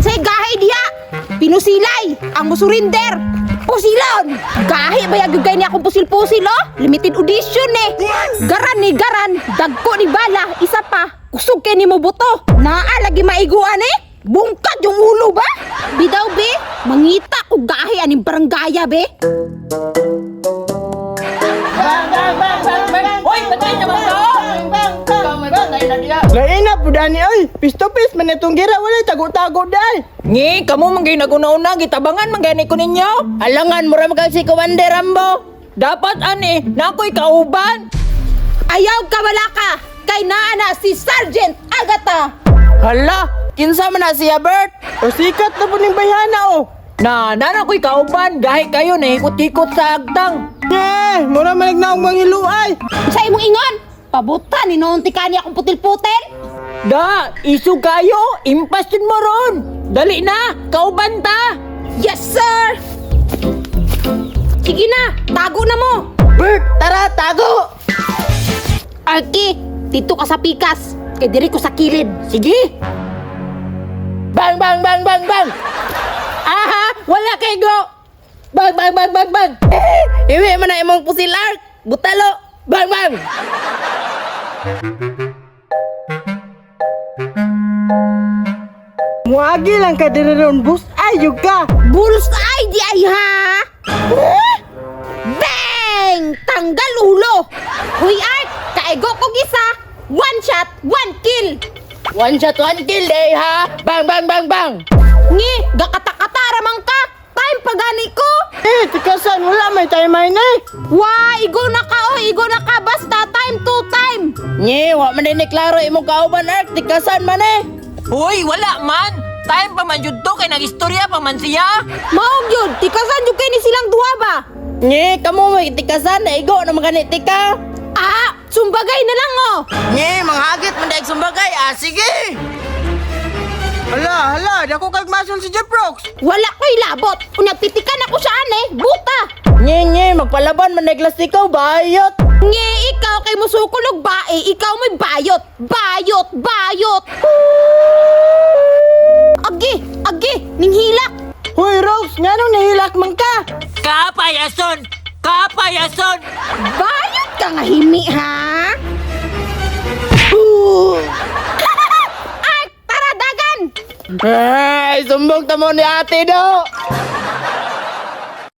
Unsay gahi diha? Pinusilay ang musurinder. Pusilon! Gahi ba gyud kay ni akong pusil-pusil oh? Limited edition eh. Garan ni garan, dagko ni bala, isa pa. Kusog kay nimo buto. Naa lagi maiguan eh. Bungkag yung ulo ba? Bidaw be, mangita ko gahi aning baranggaya be. Bang, bang, bang, bang, bang! Hoy, patay na ba to? Bang, bang, bang, bang! Lain na po dani oy. Face to face man itong gira walay tago-tago dai. Ngi, kamo man gyud naguna-una, gitabangan man gani ko ninyo. Alangan, mura man kag si Commander Rambo. Dapat ani, na ako'y kauban. Ayaw ka balaka kay naa na si Sergeant Agata. Hala, kinsa man na siya, Bert? O sikat na po ning bayhana oh. Na, nana ko'y kauban, gahi kayo nahikot-ikot sa agtang. Eh, mura man nagnaong mangiluay. Sa imong ingon, pabutan ni noon ti kani akong putil-putil. Da, isu kayo, impas yun mo ron. Dali na, kauban ta. Yes, sir! Sige na, tago na mo. Bert, tara, tago! Arki, dito ka sa pikas. Kay diri ko sa kilid. Sige. Bang, bang, bang, bang, bang! Aha, wala kay go. Bang, bang, bang, bang, bang. Iwi man na imong pusil, Ark! Butalo! Bang, bang! Muagi lang ka diri ron bus ay yug ka. Bullseye di ay ha! Bang! Tanggal ulo! Huy Art, kaigo kog isa. One shot, one kill. One shot, one kill, day, ha? Bang, bang, bang, bang! Ngi, gakatakata ramang ka. Time pa gani ko. Eh, tikasan wala may time eh. Wa, igo na ka oh, igo na ka basta time to time. Nye, wa man din ni klaro imong kauban, Ark. Tikasan man eh. Hoy, wala man. Time pa man jud to kay nagistorya pa man siya. Maog yun, tikasan jud kay ni silang duwa ba? Nye, kamo may tikasan na igo na mga tika. Ah, sumbagay na lang oh. Nye, manghagit man daig sumbagay. Ah, sige! Hala, hala, dako kag masol si Jeff Rocks. Wala ko'y labot. Unya pitikan ako siya ane, buta. Nye, nye, magpalaban man daig lastikaw, bayot. Nge, ikaw kay musukulog bae, ikaw mo'y bayot. Bayot, bayot. Agi, agi, ninghilak. Hoy Rocks, nganong nahilak man ka? Kapayason! Kapayason! Bayot ka nga himi, ha? Ay, tara dagan. Ay, sumbong tamo ni ate do.